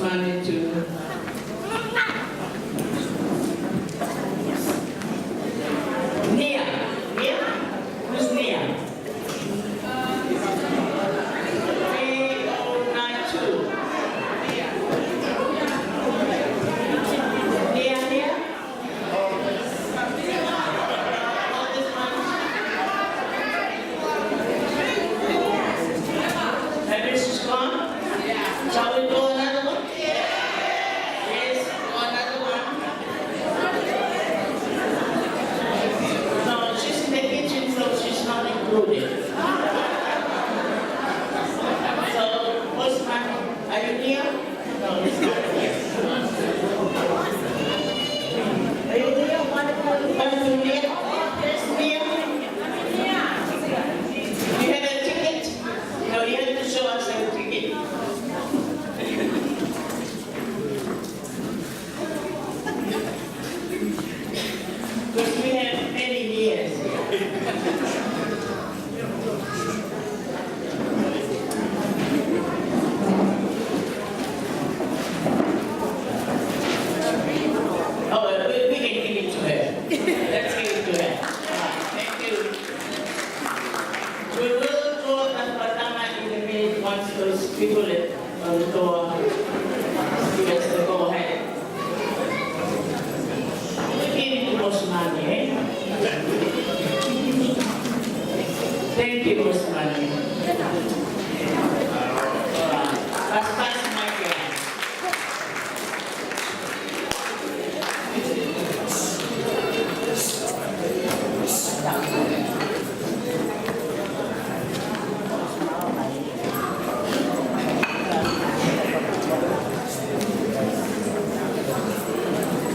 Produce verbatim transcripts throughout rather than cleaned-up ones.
Nia. Nia? Who's Nia? Three oh nine two. Nia, Nia? Maybe she's gone. Shall we do another one? Yes, do another one. No, she's in the kitchen, so she's not included. So, what's my, are you here? You have a ticket? No, you have to show us a ticket. Because we have many years. Oh, we, we can give it to her. Let's give it to her. Ah, thank you. We will draw the fatanga in a minute once those people at, on the door give us the go ahead. Thank you, Boss Mani, eh? Thank you, Boss Mani. Pass, pass the mic around.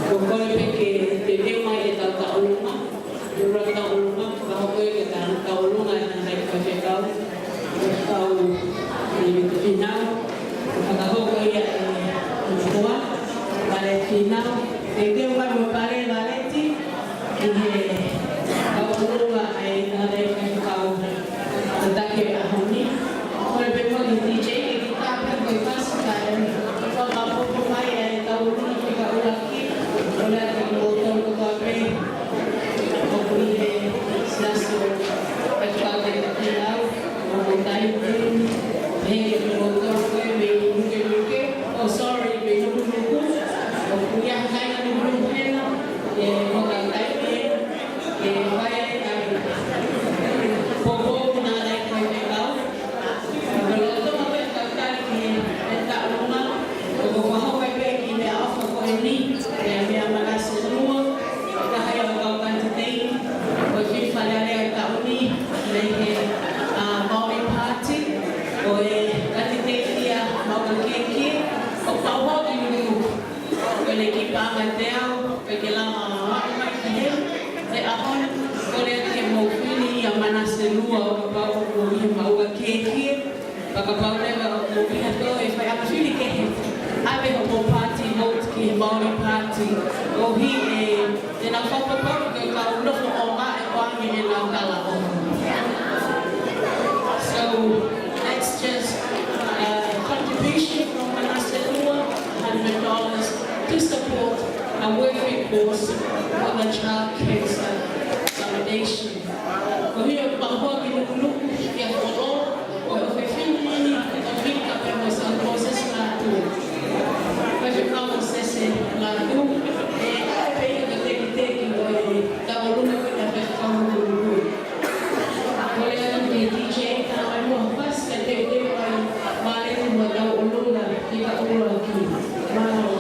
Ko koe pē ke teuteu mai ʻetau tauʻolunga. ʻOku tau tauʻolunga, fakahoko ia ke tau tauʻolunga ʻa e Tangataʻeiki Faifekau, ʻo kau ʻi he Fīnau, fakahoko ia ʻe he ʻOtua, Palēti Fīnau, teuteu mai mo Palēti Valeti, ʻi he tauʻolunga ʻa e Tangataʻeiki Faifekau, tataki ʻo e ʻaho ni. Kole pē mo e D J ke kiʻi tāpē ko e fasi kae fakamaʻopoʻopo mai ʻa e tauʻolunga fika ʻuluaki, kole atu kimoutolu kotoa pē ʻoku ʻi he Siasi ʻo e Faifekau Teteki Lau, ʻo Taimi, he kimoutolu ko ē mei Nukunuku, oh, sorry, mei Nukunuku, ʻoku ʻi ai ha kāinga Nukunuku hena, ʻe, ko e kakai ē, ʻe, fai ai ʻa e poupou ki he Tangataʻeiki Faifekau. Ko e lolotonga pē ʻetau tali ki he tauʻolunga, ʻoku fakahoko pē kiʻi meʻaʻofa ko eni, ʻa e meʻa Manase Lua, ko e taha ia ʻo e kau kanititeiti ʻo e fili Fale Alea ʻo e taʻu ni, mei he, ʻa, Maori Party, ko e kanititeiti ia Maʻuʻa Kēkē, ʻoku pau hoki Nukunuku. Ko e lēkipa ʻa Teau, pea ke lava ʻo aʻu mai ki heni he ʻaho ni, kole atu ke mou fili ʻa Manase Lua ʻo kapau ʻoku mou ʻi he Maʻuʻa Kēkē, pea kapau leva ʻoku mou ʻi ha toe faiʻanga fili kehe, ʻave hoʻomou paati vote ki he Maori Party, koeʻuhi ē, te nau fakapapau ko e kau nofo ʻo ngāue ʻo ange ʻenau talaʻofa. So, that's just a contribution from Manase Lua, hundred dollars to support a worthy cause for the Child Cancer Foundation. Ko ia ʻoku pau hoki Nukunuku, ʻi he kolo, ko e ʻofefine ni, ko Vika pea mo Sa-, Moses Lātū. Ko e Faifekau Moses Lātū, ʻe ʻave pē ia ki he tekiteki ʻo e tauʻolunga ko ē ʻa e Faifekau Nukunuku. Kole atu ki he D J, tā mai mo ha fasi kae teuteu mai Palēti mo e tauʻolunga fika ʻuluaki. Mālō.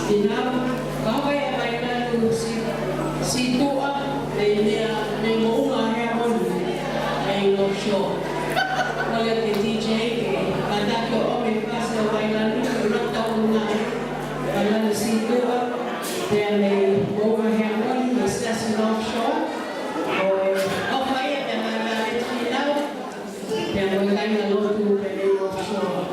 Tinau, kau ʻe Vailanu si, si tuʻa, ʻe ia, ʻe Moʻunga Heamoni, ʻe North Shore. Kole ki he D J ke kātaki ʻo ʻomi e fasi ʻo Vailanu, ke lata ʻo na, Vailanu si tuʻa, pea mei Moʻunga Heamoni, mei he siasi North Shore, ʻo e, ʻofa ia pea mei Vailanu Tinau, pea mo e kāingalotu pea mei North Shore.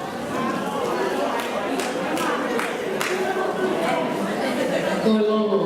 Ko e longo.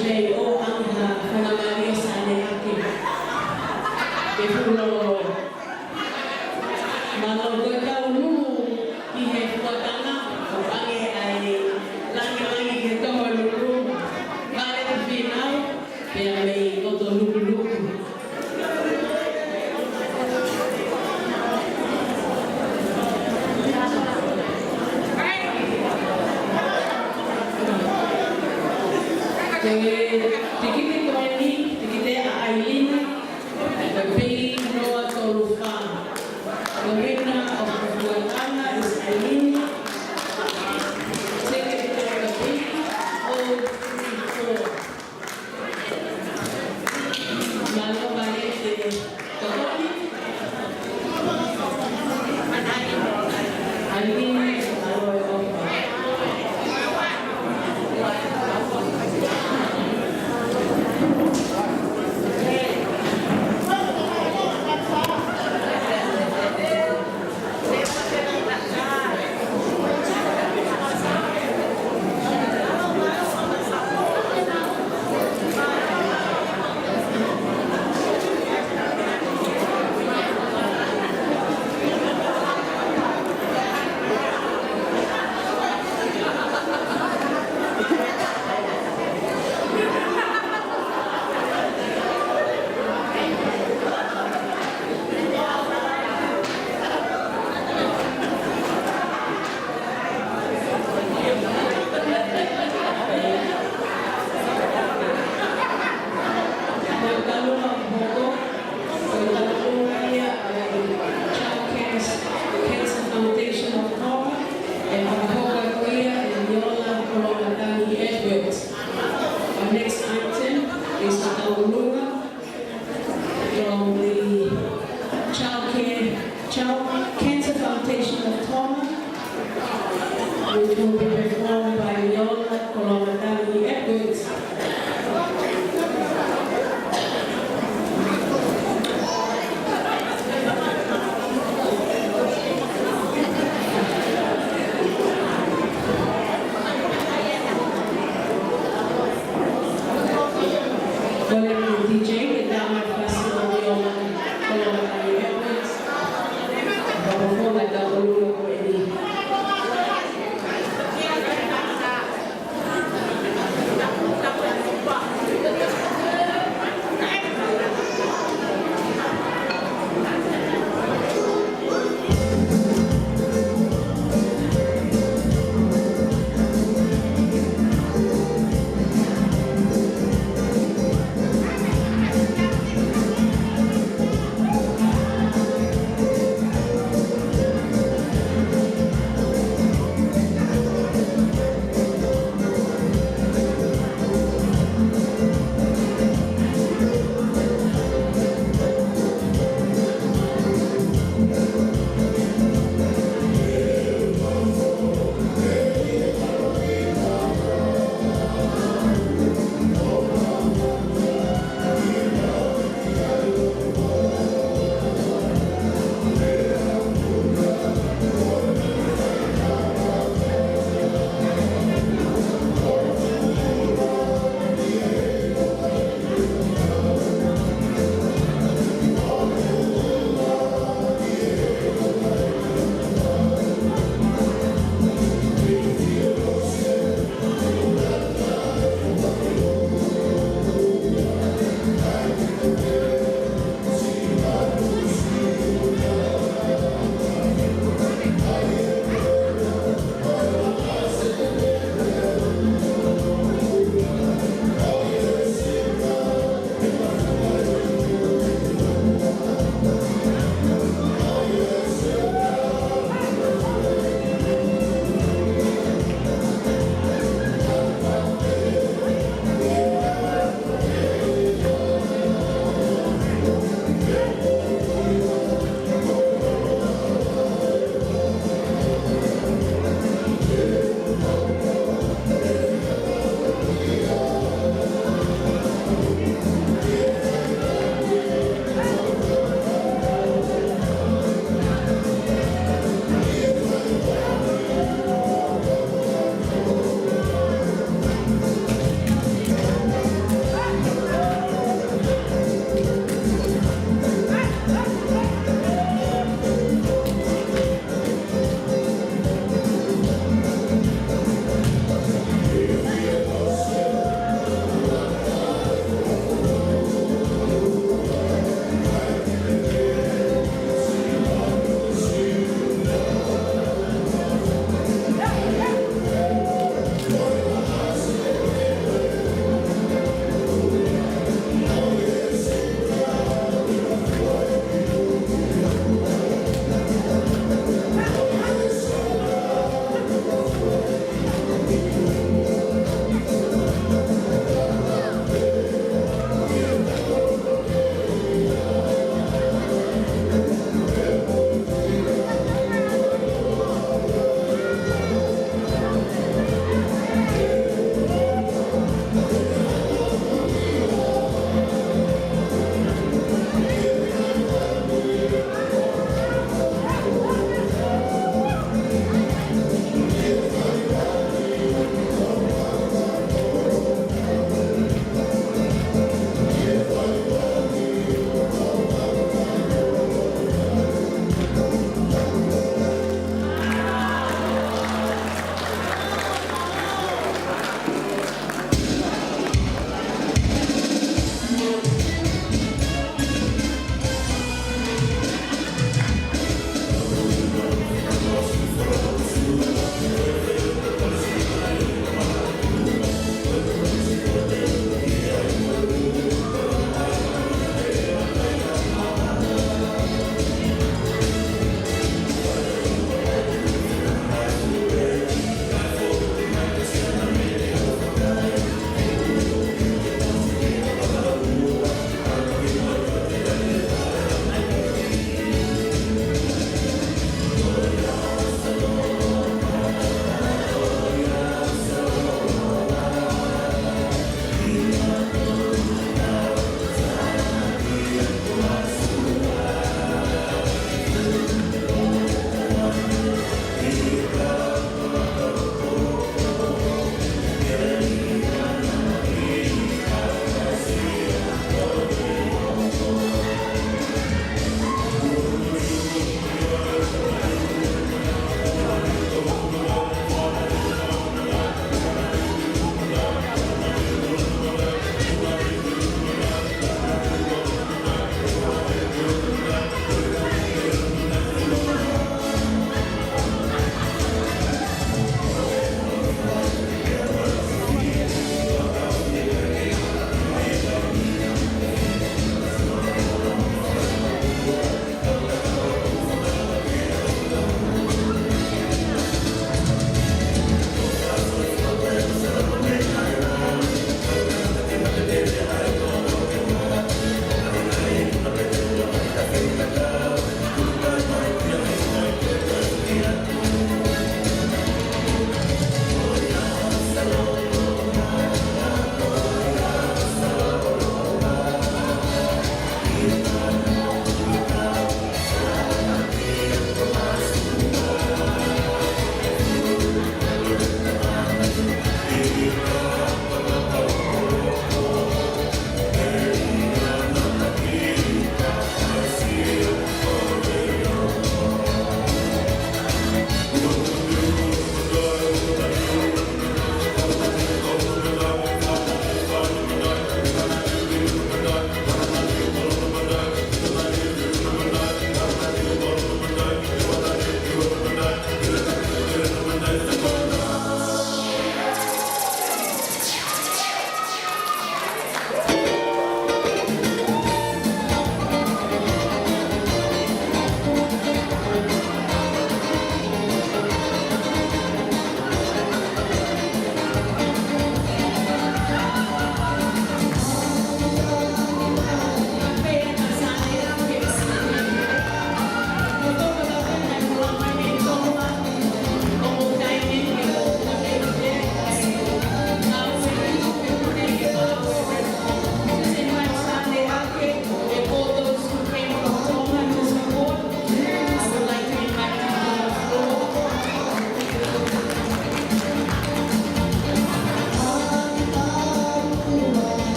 J O ʻAnge ha fanga mālie ʻo Sane ake. Ke fulo. Mālō ko e kau lulu ʻi he fuatanga, ʻo ʻange ai langilangi ke toho lulu. Vale ki Finau, pea mei loto lukuluku. Ko e tikite ko eni, tikite ʻa ʻAilina, ko e B noa tolu fā. The winner of the fuatanga is Ailina. Ticket number B oh three four. Mālō Vale ke tokoni. Ailina, mālō e ʻofa. Child Cancer, Cancer Foundation of Tonga, ʻe fakahoko ko ia ʻe Niola Koloamatangi Edwards. Our next item is Tauʻolunga from the Child Care, Child Cancer Foundation of Tonga, which will be performed by Niola Koloamatangi Edwards. Kole ki he D J ke tau mai fasi ʻo Niola Koloamatangi Edwards. Ka ko e founga tauʻolunga ko eni.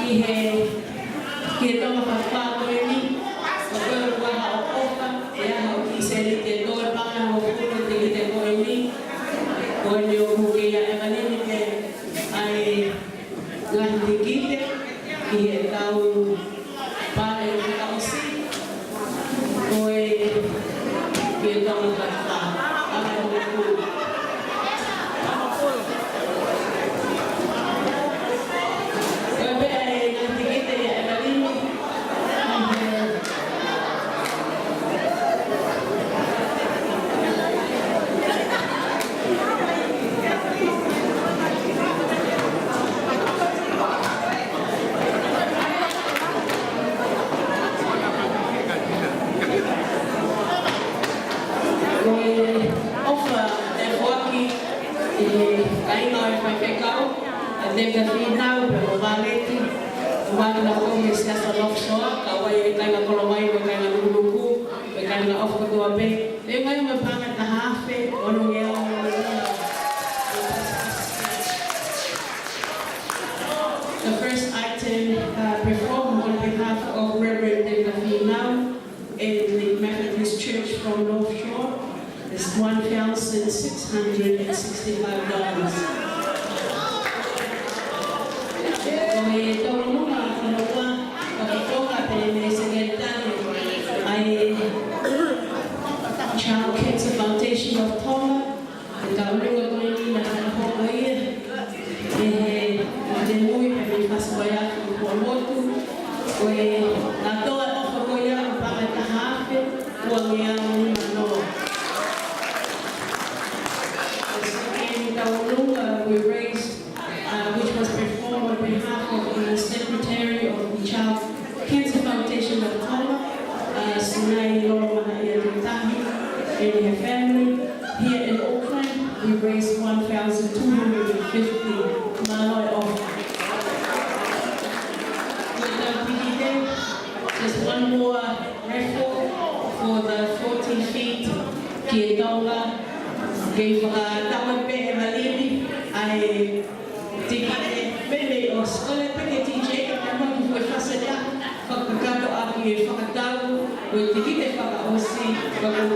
Ki he, ki he Tonga Fakafā ko eni, ʻoku ou ʻoatu ʻa e ʻofa, ʻi he ʻaho ni, Sēniti Toʻe Panga, ʻo fulu te ki te ko eni, ko eni ʻoku ke ia e manini ke ʻai ngaahi tikite, ki he tau pale ʻi he ʻosi, ko e, ki he Tonga Fakafā, ʻa e ʻoku. Ko e pea e ngaahi tikite ia e manini, ko e ʻofa ʻe foaki ʻe he kāinga ʻo e faifekau, ʻa Tevita Fīnau, pea mo Valeti, ʻo Valeti na ko e Siasi North Shore, kau ai e kāinga Kolowalu, mo e kāinga Nukunuku, mo e kāinga ʻofa kotoa pē. Pea ʻi ai mo e paʻanga ʻe taha afe, ono ngeau, ono ngeau. The first item, uh, performed on behalf of Reverend Tevita Fīnau and the Methodist Church from North Shore is one thousand six hundred and sixty-five dollars. Ko e tauʻolunga hono ua, ʻoku toka pē mei he Sekelitali ʻa e Child Cancer Foundation of Tonga, ʻa e tauʻolunga ko eni naʻe fakahoko ia ʻe he, ʻe he Moʻui pea mo e Fasi Vaiafu Fuaʻamotu, ko e, naʻe toʻo e ʻofa ko ia ʻo e paʻanga ʻe taha afe, ua ngeau nima noa. The second tauʻolunga we raised, uh, which was performed on behalf of the Secretary of the Child Cancer Foundation of Tonga, uh, Sinai Lolomahaʻia Tuʻitahi, and her family. Here in Auckland, we raised one thousand two hundred and fifty. Mālō e ʻofa. With that, just one more raffle for the forty feet ki he Tonga. Kei fakatau pē ʻe Malini ʻa e tikite, pea mei ʻosi, kole pē ki he D J, ka mau ki he fasi ia, fakakakato ʻaki e fakatau, ko e tikite fakaʻosi, ka ko